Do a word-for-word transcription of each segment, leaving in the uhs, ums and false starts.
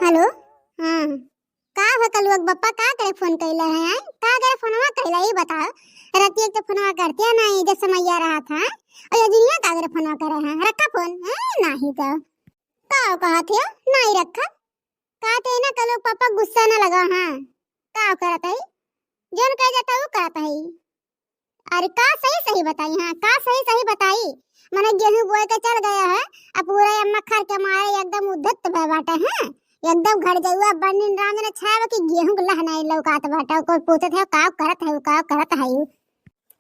हेलो, हाँ, का हो कलुआ के बप्पा, का करे फोन कइला है, आय? का करे फोनवा कइला, ई बताओ। राती एक तो फोनवा करते नहीं, जब समैया रहा था, और ये दुनिया का करे फोनवा करे हैं, रखा फोन, हैं? नहीं तो। का कहा थे, नहीं रखा। का थे ना कलुआ के पापा गुस्सा ना लगा, हाँ। का करत है? जौन कह जाता वो करत है। अरे का सही सही बताई, हाँ, का सही सही बताई। मने गेहूं बोए के चल गया है, अब पूरा अम्मा खर के मारे एकदम उद्धत भय बाटे हैं, एकदम घर जउआ बन्नी राम जने छाया कि गेहूं के लह नहीं लौकात बाटे। कोई पूछत है का करत है, का करत है यू?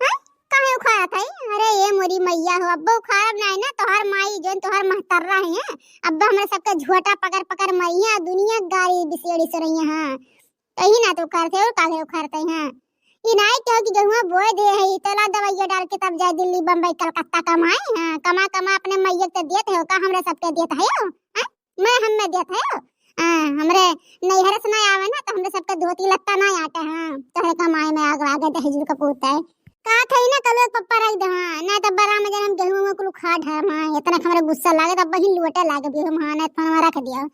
हैं? काहे उखाड़त है? अरे ये मोरी मैया हो, अब उखाड़ब नहीं ना, तोहर माई जौन तोहर महतर्रा है, अब हमरे सबके झोटा पकड़ पकड़ मरिया, दुनिया गाड़ी बिसेड़ी सुनैया, हाँ। कहीं ना तो उखाड़ते और काहे उखाड़ते हैं। ई नाई कहो कि गेहुआ बोए दे है, ई तोला दवाइया डाल के तब जाए दिल्ली, बम्बई, कलकत्ता कमाए। हाँ, कमा कमा अपने मैया के देत है, का हमरा सबके देत है हो? हैं? मैं हमें देत है हो? हाँ, हमरे नैहर से ना आवे ना तो हमरे सबके धोती लत्ता ना आटे। हाँ, तोहरे कमाई में आग लागे दहेजू का पूत है। का थे ना कलुआ के पप्पा रख दे, हाँ, ना तो बड़ा में जन्म गेहूं में कुल खा ढा, हाँ, इतना हमरे गुस्सा लागे तब बहिन लोटे लागे भी हम, हाँ, ना फोन रख दिया।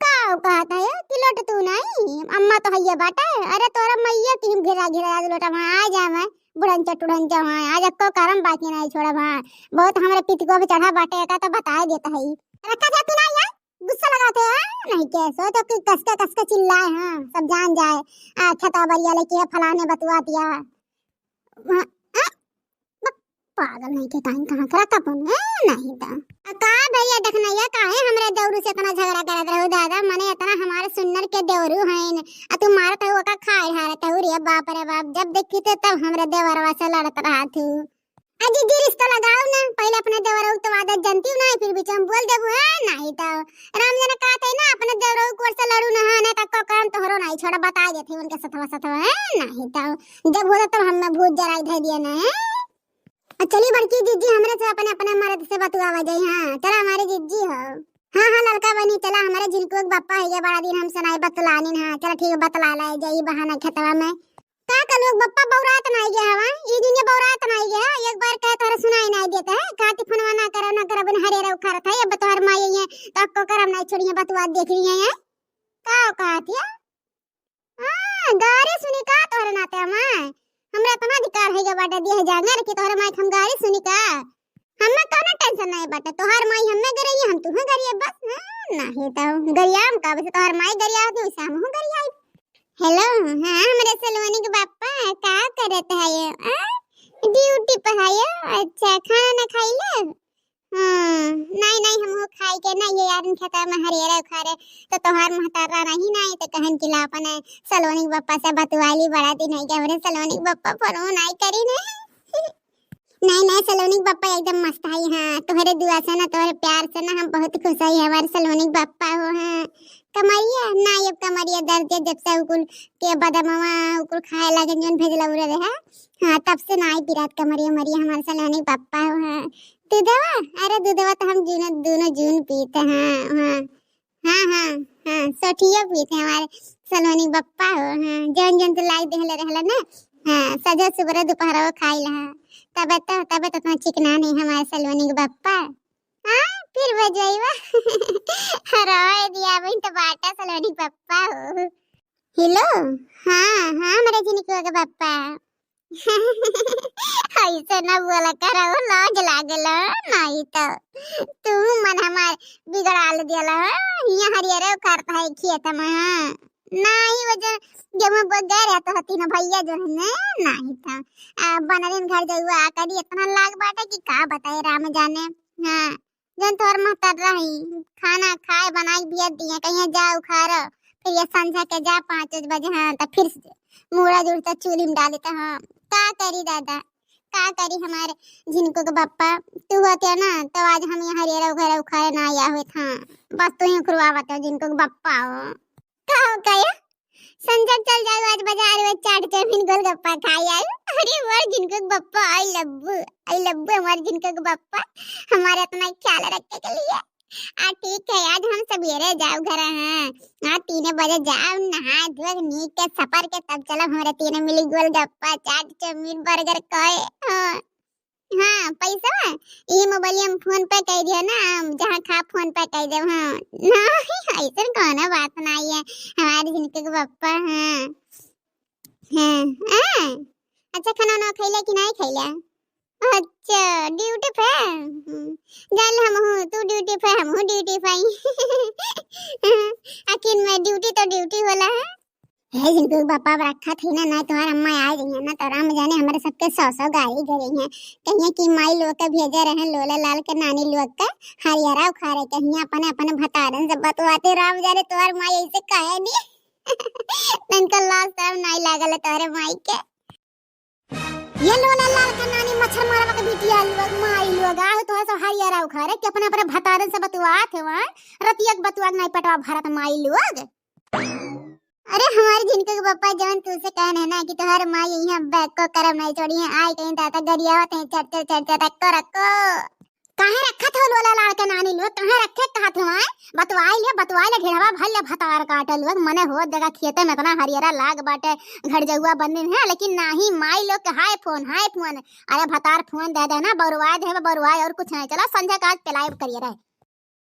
का कहत है कि लोट तू नहीं, अम्मा तो हइये बाटे। अरे तोरा मैया की हम घेरा घेरा आज लोटा वहाँ आ जावे, बुढ़न चटुढ़न जावे, आज अक्को करम बाकी नहीं छोड़ा वहाँ। बहुत हमरे पितिको पे चढ़ा बाटे, का तो बताए देता है। रखा था कि नहीं यार, गुस्सा लगाते हैं, नहीं के सो तो कि कसके कसके चिल्लाए हैं, सब जान जाए। आ, खेता बरिया लेके फलाने बतुआ दिया। हाँ, आ, बक, पागल नहीं के कहीं कहाँ करा कपन है, नहीं तो। आ, का भैया देखना ये काहे हमरे देवरू से इतना झगड़ा करत रहू दादा, मने इतना हमारे सुन्नर के देवरू हैं, आ तू मारत हो का खाए हारत हो रे बाप रे बाप, जब देखी थे तब हमरे देवरवा से लड़त रहा थू। आ जिज्जी रिश्ता लगाओ ना, पहले अपने देवरू तो आदत जनती ना, फिर बीच में बोल देबू है, नहीं तो। राम जना कहते ना अपने देवरू कोर से लड़ू ना, हाँ, नहीं तो काम तोहरो नहीं छोड़ा, बता देते उनके सथवा सथवा है, नहीं तो। जब होता तब हमें भूत जराई धर दिया ना है। आ चली बड़की जिज्जी, हमरे से अपने, अपने मर्द से बतुआवा जाई। हाँ, चला हमारे जिज्जी हो। हाँ, हाँ, लड़का बनी, चला हमारे झिनकू के बप्पा है, ये बड़ा दिन हम सुनाई बतलानी। हाँ, चला ठीक है, बतला लाए जाई बहाना खेतवा में। का कलुआ के बप्पा बौरात ना आइगे हवा, ई दिन ये बौरात ना आइगे है, एक बार कहे तोहरे सुनाई नहीं देता है, काती फोनवा ना करो, ना करो, बिन हरे रहो खरत है, अब तोहर माई है, तो अक्को करम नहीं छोड़िए, बतुआ देख रही है। का कहत है? हाँ, गारी सुनी का तोहरे नाते माय? हमरा इतना अधिकार है के बाटे दिया है जांगर कि तोहरे माय के हम गारी सुनी का? हमें कौनो tension नहीं बाटे, तोहार माई हमें गरिया, हम तुहें गरिया बस। हाँ, नहीं तो गरियाम का, बस तोहार माई गरिया होती वैसे हम हूँ गरिया। हेलो, हाँ, हमरे सलोनी के बापा का करत है ये? आ? ड्यूटी पे है ये? अच्छा, खाना ना खाई ले? हाँ, नहीं, नहीं, हम वो खाई के ना, ये यार खेता में हरियर उखारे, तो तोहार महतारा रही नहीं, तो कहन कि ला अपन सलोनी के बापा से बतुआली, बड़ा दिन है कि हमरे सलोनी के बापा फोन नहीं करी नहीं। नहीं, नहीं, सलोनी के बापा एकदम मस्त है, हाँ, तोहरे दुआ से ना, तोहरे प्यार से ना, हम बहुत खुश है, हमारे सलोनी के बापा हो, हाँ। कमरिया ना, ये कमरिया दर्द है, जब से उकुल के बदमवा उकुल खाए लगे, जोन भेजला उरे रहे, हाँ, तब से ना आई पिरात कमरिया मरिया, हमारे सलोनी के बापा हो, हाँ। दूधवा, अरे दूधवा तो हम जून, दोनों जून पीते हैं, हाँ। हाँ, हाँ, हाँ, सोठिया पीते हमारे सलोनी बप्पा हो, हाँ, जौन जौन तू लाई देहले रहला ना, हाँ, सजा सुबह दोपहर वो खाई ला, हाँ। तबे तो, तबे तो इतना चिकना नहीं हमारे सलोनी के बप्पा। हाँ, फिर बजवाईवा। रोए दिया बहन तो बाटा सलोनी बप्पा हो। हेलो, हाँ, हाँ, हमारे जिनकी के बप्पा। ऐसे ना बोला करो, लाज लागेला, नहीं तो तू मन हमार बिगड़ाल दियाला, हियाँ हरियरे उखाड़त है खेत में, हाँ। नहीं वो जो गेहूं बो गए रहे तो हती ना भैया जो है ने, नहीं तो। आ, बनरिन घर जउआ करी इतना लाग बाटे कि का बताए राम जाने, हाँ। जौन तोहर महतारा रही, खाना खाए बनाई बिया दिए, कहिए जा उखाड़, फिर ये संझा के जा पाँच बजे, हाँ, तो फिर से मूड़ा जुड़ता चूल्ही में डाली तो, हाँ, का करी दादा, का करी हमारे झिनको के बप्पा, तू होते ना, तो आज हम यहाँ हरियर उखाड़े, उखाड़े ना आया हुए था, बस तू ही उखड़वावत हो झिनको के बप्पा हो। का हो गया? संझा चल जाओ आज बाजार में, चाट चाउमीन गोलगप्पा खाई आयो। अरे हमार झिनको के बप्पा, आई लब्बू, आई लब्बू हमार झिनको के बप्पा, हमारे इतना ख्याल रखे के लिए। आ ठीक है, आज हम सवेरे जाओ घर, हाँ, हाँ, तीन बजे जाओ, नहाए धोए नीक के सपर के तब चलो हमारे तीन मिली गोलगप्पा, चाट चाउमीन बर्गर खाए, हाँ। हाँ, पैसा ई मोबाइल में फोन पे कइ दियो ना, हम जहाँ खा फोन पे कइ देब। हाँ, नहीं, ऐसन कौनो बात नहीं है, हमारे जिनके के पप्पा। हाँ, हाँ, हाँ। अच्छा, खाना वाना खैला कि नहीं खैला? अच्छा, ड्यूटी पे? हम्म, जान ले हम हूँ, तू ड्यूटी पे, हम हूँ ड्यूटी पे। आखिर में ड्यूटी तो ड्यूटी होला है। हे जिनके के पप्पा, अब रखा थी ना, ना तोहार अम्मा आ जाइए ना, तो राम जाने हमारे सबके सौ सौ गाली दे रही हैं। कहिए कि माई लोग के भेजे रहे लोला लाल के नानी लोग के हरियरा उखाड़े, कहिए अपने अपने भतारन से बतवाते, राम जाने तोहार माई ऐसे कहे नहीं। इनका लाज शरम नहीं लागल है तोहरे माई के। ये लोला लाल के नानी मच्छर मारवा के बिटिया लोग, माई लोग, आहो तोहरे सब हरियरा उखाड़े कि अपने अपने भतारन से बतवात है वहाँ, रतिया के बतवा के नहीं पटवा भरत माई लोग। अरे हमारे जिनके के पप्पा जवन तुझसे कहन है ना कि तोहर माई यहाँ बैग को करम नहीं छोड़ी है, आए कहीं दादा गरियावत है चट चट चट चट रखो रखो। काहे रखत हो लोला लाल के नानी लोग, काहे रखे कहत हो आए? बतवाई ले, बतवाई ले, ढेरवा भर ले भतार काटल लोग, मने हो देखा खेते में इतना हरियरा लाग बाटे, घर जउआ बंदिन है, लेकिन नाही माई लोग के हाय फोन, हाय फोन। अरे भतार फोन दे देना, बरुआए दे, बरुआए और कुछ नहीं। चला संझा का आज पिलाइब करिए रहे।